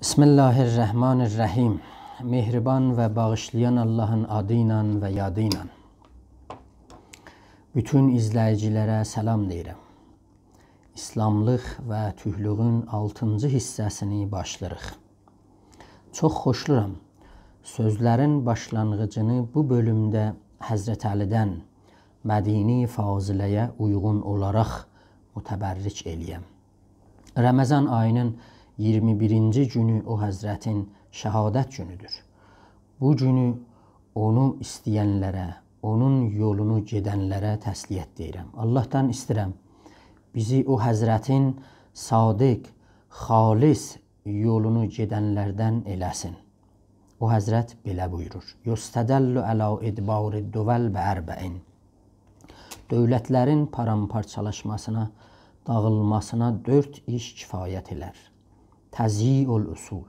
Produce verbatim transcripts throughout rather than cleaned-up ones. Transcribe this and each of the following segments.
بسم الله الرحمن الرحیم. مهربان و باغیشلایان آللاهین آدی ایله و یادی ایله. بوتون ایزله‌ییجی‌لره سلام دئییرم. ایسلاملیق و تورکلوگون آلتینجی حیصه‌سینی باشلاییریق. چوخ خوشلورام سؤزلرین باشلانغیجینی بو بؤلومده حضرت علی‌دن مدینه فاضله‌یه اویغون اولاراق متبرک ائله‌یم. رمضان آیی‌نین اییرمی بیرینجی گونو او حضرتین شهادت گونودور. بو گونو اونو ایسته‌ینلره، اونون یولونو گئدنلره تسلیت دئییرم. آللاهدان ایسته‌ییرم، بیزی او حضرتین صادق، خالص یولونو گئدنلردن ائله‌سین. او حضرت بئله بویورور: «یستدل علی ادبار الدول بأربع.» دؤولتلرین پارامپارچالاشماسینا، داغیلماسینا دؤرد ایش کفایت ائلر: تضییع الاصول،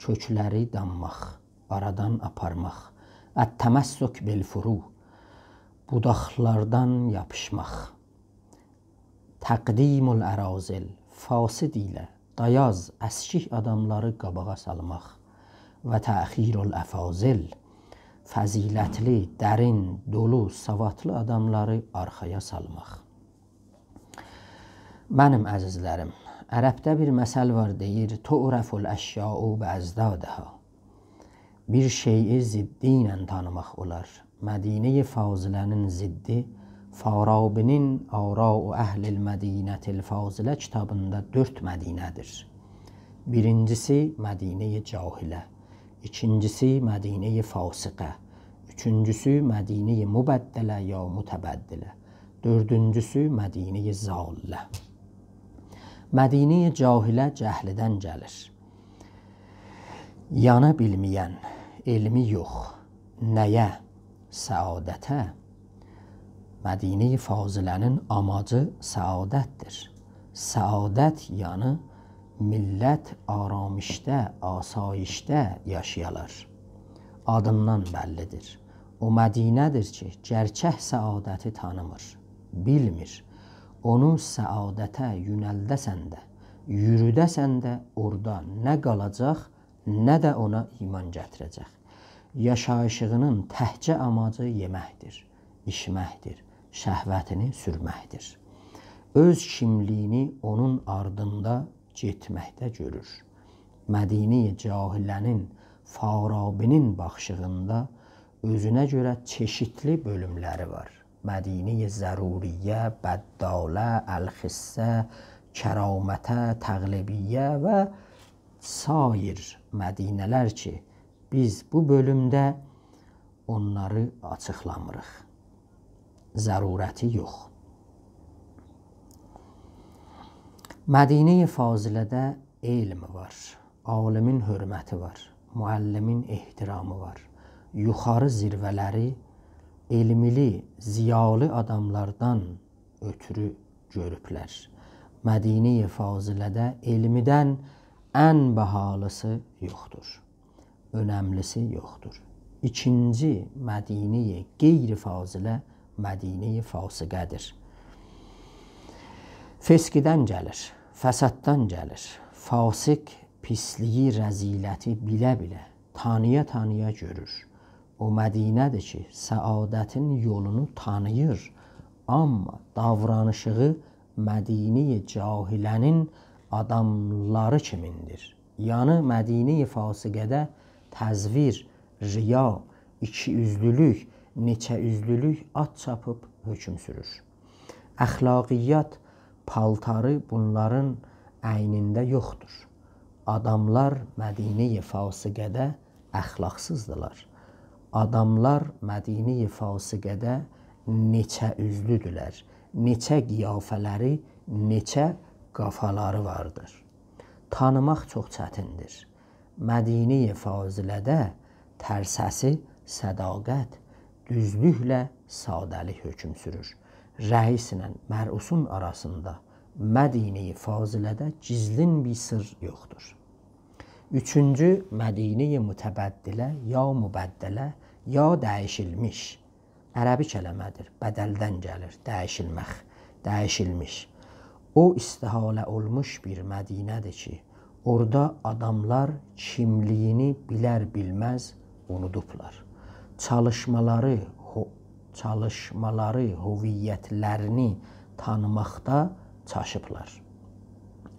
کؤکلری دانماق، آرادان آپارماق، التمسک بالفروع، بوداقلاردان یاپیشماق، تقدیم الاراذل، فاسد ایله دایاز، اسکیک آداملاری قاباغا سالماق، و تأخیر الافاضل، فضیلتلی، درین، دولو، سوادلی آداملاری آرخایا سالماق. منیم عزیزلریم، عربده بیر مثل وار، دئییر: «تعرف الاشیاء بأضدادها.» بیر شئیی ضدی ایله تانیماق اولار. مدینه فاضله‌نین ضدی، فارابی‌نین «آراء اهل المدینة الفاضلة» کیتابیندا دؤرد مدینه‌دیر. بیرینجیسی مدینه جاهله، ایکینجیسی مدینه فاسقه، اوچونجوسو مدینه مبدله یا متبدله، دؤردونجوسو مدینه ضاله. مدینه جاهله جهلیدن گلیر. یعنی بیلمه‌ین، علمی یوخ. نه‌یه؟ سعادته. مدینه فاضله‌نین آماجی سعادتدیر. سعادت، یعنی میللت آرامشده، آسایشده یاشایالار. آدیندان بللیدیر. او مدینه‌دیر کی، گئرچک سعادتی تانیمیر، بیلمیر. اونو سعادته یؤنلده‌سن ده، یوروده‌سن ده، اورادا نه قالاجاق، نه ده اونا ایمان گتیره‌جک. یاشاییشیغینین تکجه آماجی یئمکدیر، ایچمکدیر، شهوتینی سورمکدیر. اؤز کیملیگینی اونون آردیندا گئتمکده گؤرور. مدینه جاهله‌نین، فارابی‌نین باخیشیغیندا اؤزونه گؤره چئشیتلی بؤلوملری وار. مدینه ضروریه، بداله، الخسه، کرامته، تغلبیه و سایر مدینه‌لر کی، بیز بو بؤلومده اونلاری آچیقلامیریق. ضرورتی یوخ. مدینه فاضله‌ده علم وار، عالیمین حرمتی وار، معلمین احترامی وار. یوخاری ذیروه‌لری علملی، ضیالی آداملاردان اؤترو گؤروبلر. مدینه فاضله‌ده علمیدن ان باهالیسی یوخدور، اؤنملیسی یوخدور. ایکینجی مدینه غیر فاضله مدینه فاسقه‌دیر. فسقدن گلیر، فساددان گلیر. فاسق پیسلیگی، رذیلتی بیله-بیله، تانییا-تانییا گؤرور. او مدینه‌دیر کی، سعادتین یولونو تانیییر، آمما داورانیشیغی مدینه جاهله‌نین آداملاری کیمیندیر. یعنی مدینه فاسقه‌ده تزویر، ریا، ایکی‌اوزلولوک، نئچه‌اوزلولوک آت چاپیب حکم سورور. اخلاقیات پالتاری بونلارین اینینده یوخدور. آداملار مدینه فاسقه‌ده اخلاقسیزدیلار. آداملار مدینه فاسقه‌ده نئچه‌اوزلودولر. نئچه قیافه‌لری، نئچه قافالاری واردیر. تانیماق چوخ چتیندیر. مدینه فاضله‌ده ترسه‌سی صداقت، دوزلوکله ساده‌لیک حکم سورور. رئیسله مرئوسون آراسیندا مدینه فاضله‌ده گیزلین بیر سر یوخدور. اوچونجو، مدینه متبدله یا مبدله یا دییشیلمیش. عربی کلمه‌دیر، بدلدن گلیر، دییشیلمک، دییشیلمیش. او استحاله اولموش بیر مدینه‌دیر کی، اورادا آداملار کیملیگینی بیلر-بیلمز اونودوبلار. چالیشمالاری، هو-، چالیشمالاری هویتلرینی تانیماقدا چاشیبلار.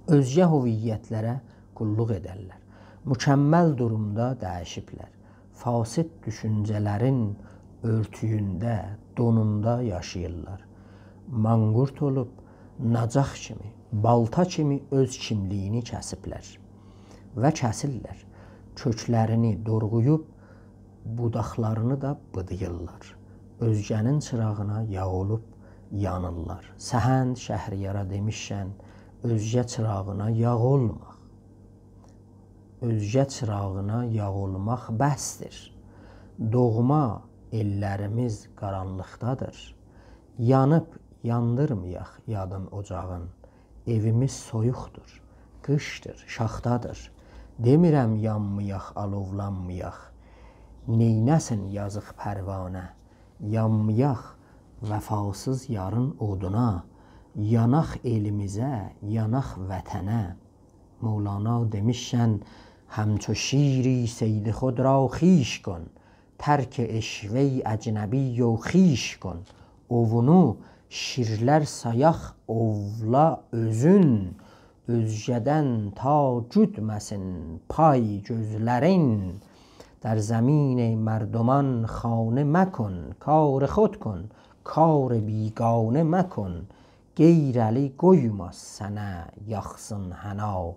اؤزگه هویتلره قوللوق ائدرلر. مکمل دورومدا دییشیبلر. فاسد دوشونجه‌لرین اؤرتویونده، دونوندا یاشاییرلار. مانقورت اولوب، ناجاق کیمی، بالتا کیمی اؤز کیملیگینی کسیبلر و کسیرلر. کؤکلرینی دورغویوب، بوداقلارینی دا بوداییرلار. اؤزگه‌نین چیراغینا یاغ اولوب یانیرلار. سهند شهریارا دئمیشکن، اؤزگه چیراغینا یاغ اولماق، اؤزگه چیراغینا یاغ اولماق بسدیر. دوغما ائللریمیز قارانلیقدادیر. یانیب یاندیرمایاق یادین اوجاغین. ائویمیز سویوقدور، قیشدیر، شاختادیر. دئمیرم یانمایاق، آلوولانمایاق. نئینه‌سین یازیق پروانه؟ یانمایاق وفاسیز یارین اودونا، یاناق ائلیمیزه، یاناق وطنه. مولانا دئمیشکن، همچو شیری صید خود را خویش کن، ترک عشوهٔ اجنبی و خویش کن. اووونو شیرلر سایاق، اوولا اؤزون، اؤزگه‌دن تا گودمه‌سین پای گؤزلرین. در زمین مردمان خانه مکن، کار خود کن، کار بیگانه مکن. غیر الی قویماز سنه یاخسین حنا،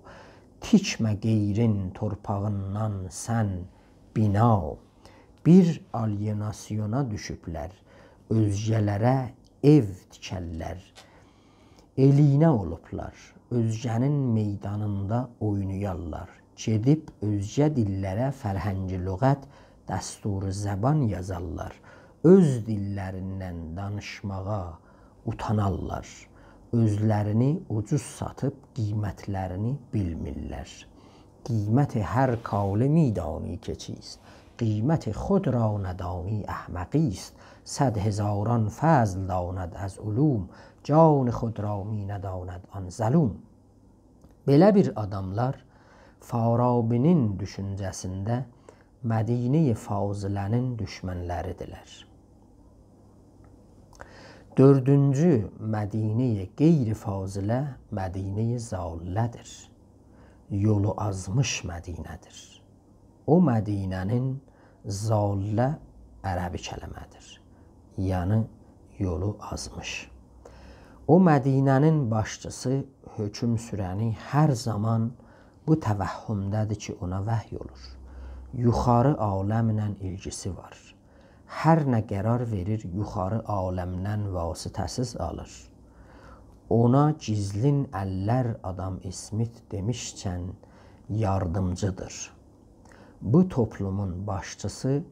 تیکمه غیرین تورپاغیندان سن بنا. بیر آلیناسیونا دوشوبلر، اؤزگه‌لره ائو تیکرلر. ائلینه اولوبلار، اؤزگه‌نین میدانیندا اوینایارلار. گئدیب اؤزگه دیللره فرهنگ لغت، دستور زبان یازارلار. اؤز دیللریندن دانیشماغا اوتانارلار. اؤزلرینی اوجوز ساتیب قیمتلرینی بیلمیرلر. قیمت هر کاله می‌دانی که چیست، قیمت خود را ندانی احمقی است. صد هزاران فضل داند از علوم، جان خود را می‌نداند آن ظلوم. بئله بیر آداملار فارابی‌نین دوشونجه‌سینده مدینهٔ فاضله‌نین دوشمنلری‌دیرلر. دؤردونجو مدینهٔ غیر فاضله مدینهٔ ضاله‌دیر. یولو آزمیش مدینه‌دیر. او مدینه‌نین، ضاله عربی کلمه‌دیر. یعنی یولو آزمیش. او مدینه‌نین باشچیسی، حکم سورنی هر زامان بو توهمده‌دیر کی، اونا وحی اولور. یوخاری عالمله ایلگیسی وار. هر نه قرار وئریر، یوخاری عالمدن واسطه‌سیز آلیر. اونا گیزلین اللر، آدام اسمیت دئمیشکن، یاردیمجی‌دیر. بو توپلومون باشچیسی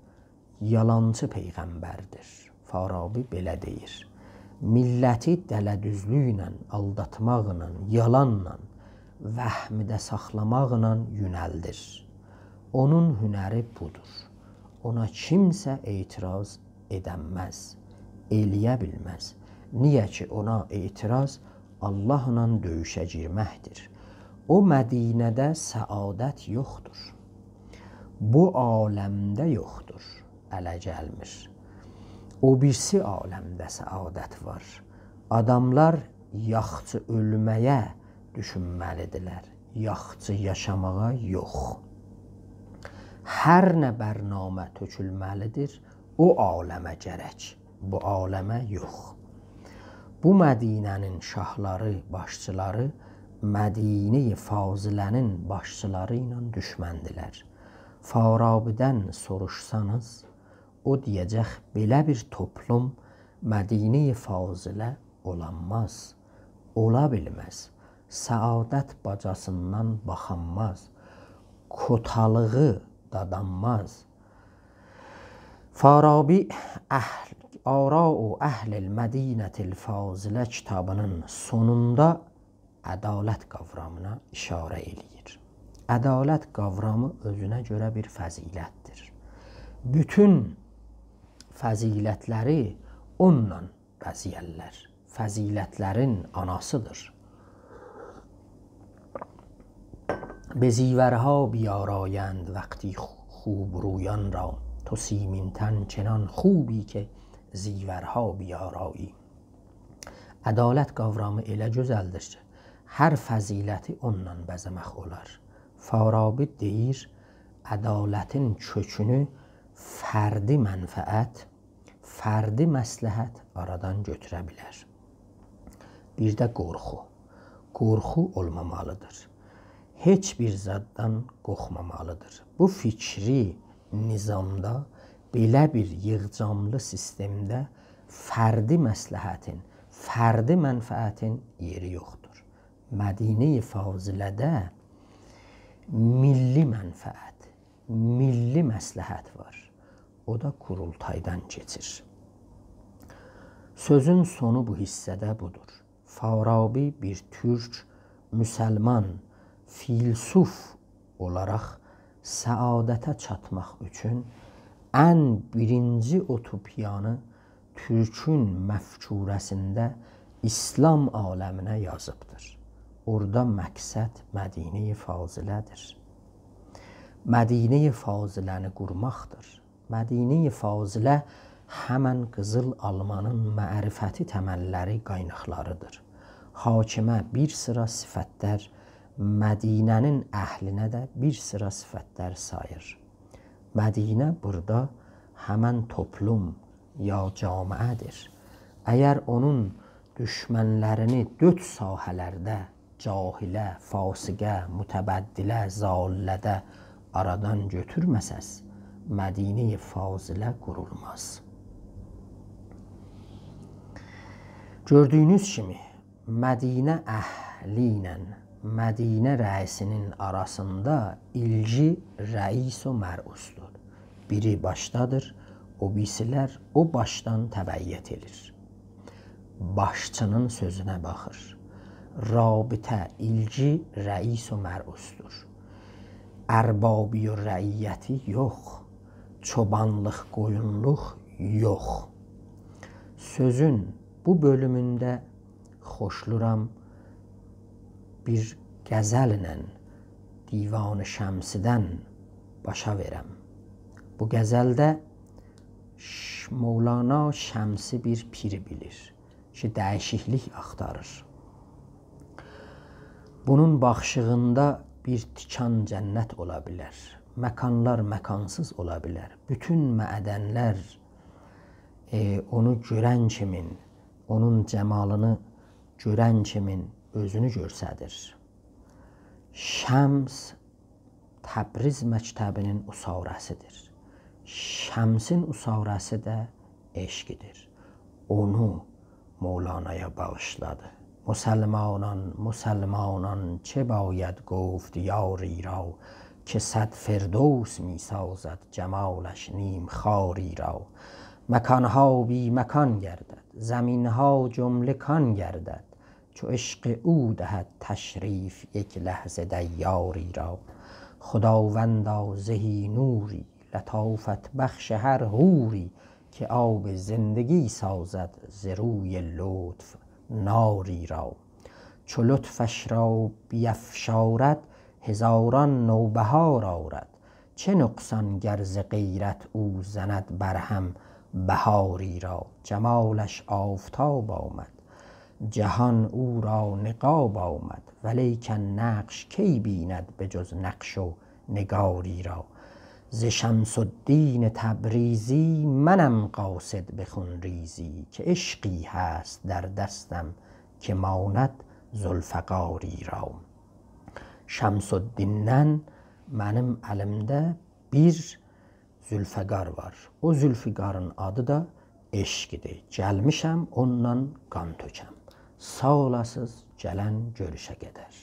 یالانچی پیغمبردیر. فارابی بئله دئییر: میللتی دله‌دوزلوکله، آلداتماقلا، یالانلا، وهمده ساخلاماقلا یؤنلدیر. اونون هنری بودور. اونا کیمسه اعتراض ائدنمز، ائلیه بیلمز. نییه کی، اونا اعتراض آللاهلا دؤیوشه گیرمکدیر. او مدینه‌ده سعادت یوخدور. بو عالمده یوخدور، اله گلمیر. او بیریسی عالمده سعادت وار. آداملار یاخچی اؤلمه‌یه دوشونمه‌لی‌دیرلر، یاخچی یاشاماغا یوخ. هر نه برنامه تؤکولمه‌لی‌دیر، او عالمه گرک، بو عالمه یوخ. بو مدینه‌نین شاهلاری، باشچیلاری مدینهٔ فاضله‌نین باشچیلاری ایله دوشمندیلر. فارابی‌دن سوروشسانیز، او دئیه‌جک: بئله بیر توپلوم مدینهٔ فاضله اولانماز، اولا بیلمز. سعادت باجاسیندان باخانماز، کوتالیغی دادانماز. فارابی اهل، آراء اهل المدینة الفاضلة کیتابی‌نین سونوندا عدالت قاورامینا ایشاره ائله‌ییر. عدالت قاورامی اؤزونه گؤره بیر فضیلتدیر. بوتون فضیلتلری اونونلا بزه‌یرلر. فضیلتلرین آناسی‌دیر. به زیورها بیارایند وقتی خو-، خوبرویان را، تو سیمین تن چنان خوبی که زیورها بیارایی. عدالت قاورامی ائله گؤزلدیر کی، هر فضیلتی اونونلا بزه‌مک اولار. فارابی دئییر، عدالتین کؤکونو فردی منفعت، فردی مصلحت آرادان گؤتوره بیلر. بیر ده قورخو. قورخو اولمامالیدیر. هئچ بیر زاددان قورخمامالیدیر. بو فکری نظامدا، بئله بیر ییغجاملی سیستمده فردی مصلحتین، فردی منفعتین یئری یوخدور. مدینهٔ فاضله‌ده میللی منفعت، میللی مصلحت وار. او دا قورولتایدان کئچیر. سؤزون سونو بو حیصه‌ده بودور. فارابی بیر تورک مسلمان فیلسوف اولاراق سعادته چاتماق اوچون ان بیرینجی اوتوپیانی تورکون مفکوره‌سینده ایسلام عالمینه یازیبدیر. اورادا مقصد مدینهٔ فاضله‌دیر. مدینهٔ فاضله‌نی قورماقدیر. مدینهٔ فاضله همن قیزیل آلمانین معرفتی تمللری، قایناقلاریدیر. حاکمه بیر سیرا صفتلر، مدینه‌نین اهلینه ده بیر سیرا صفتلر ساییر. مدینه بورادا همن توپلوم یا جامعه‌دیر. اگر اونون دوشمنلرینی دؤرد ساحه‌لرده، جاهله، فاسقه، متبدله، ضاله‌ده آرادان گؤتورمه‌سز، مدینهٔ فاضله قورولماز. گؤردویونوز کیمی، مدینه اهلی ایله مدینه رئیسینین آراسیندا ایلگی رئیس و مرئوسدور. بیری باشدادیر، او بیریسیلر او باشدان تبعیت ائدیر. باشچینین سؤزونه باخیر. رابطه، ایلگی رئیس و مرئوسدور. اربابی و رعیتی یوخ، چوبانلیق، قویونلوق یوخ. سؤزون بو بؤلومونده خوشلورام بیر غزلله دیوان شمسی‌دن باشا وئرم. بو غزلده ش-، مولانا شمسی بیر پیر بیلیر کی، دییشیکلیک آختاریر. بونون باخیشیغیندا بیر تیکان جنت اولا بیلر. مکانلار مکانسیز اولا بیلر. بوتون معدنلر، ائ، اونو گؤرن کیمین، اونون جمالینی گؤرن کیمین اؤزونو گؤرسدیر. شمس تبریز مکتبینین عصاره‌سیدیر. شمسین عصاره‌سی ده عشقیدیر. اونو مولانایا باغیشلادی. مسلمانان، مسلمانان، چه باید گفت یاری را، که صد فردوس می‌سازد جمالش نیم خاری را. مکان‌ها بی‌مکان گردد، زمین‌ها جمله کان گردد، چو عشق او دهد تشریف یک لحظه دیاری را. خداوندا زهی نوری، لطافت‌بخش هر حوری، که آب زندگی سازد ز روی لطف ناری را. چو لطفش را بیفشارد، هزاران نوبهار آرد، چه نقصان گر ز غیرت او زند بر هم بهاری را. جمالش آفتاب آمد، جهان او را نقاب آمد، ولیکن نقش کی بیند به جز نقش و نگاری را؟ ز شمس‌الدین تبریزی منم قاصد به خون‌ریزی، که عشقی هست در دستم که ماند ذوالفقاری را. شمس‌الدیندن منیم الیمده بیر ذوالفقار وار. او ذوالفقارین آدی دا عشقیدیر. گلمیشم اونونلا قان تؤکم. ساغ اولاسیز، گلن گؤروشه قدر.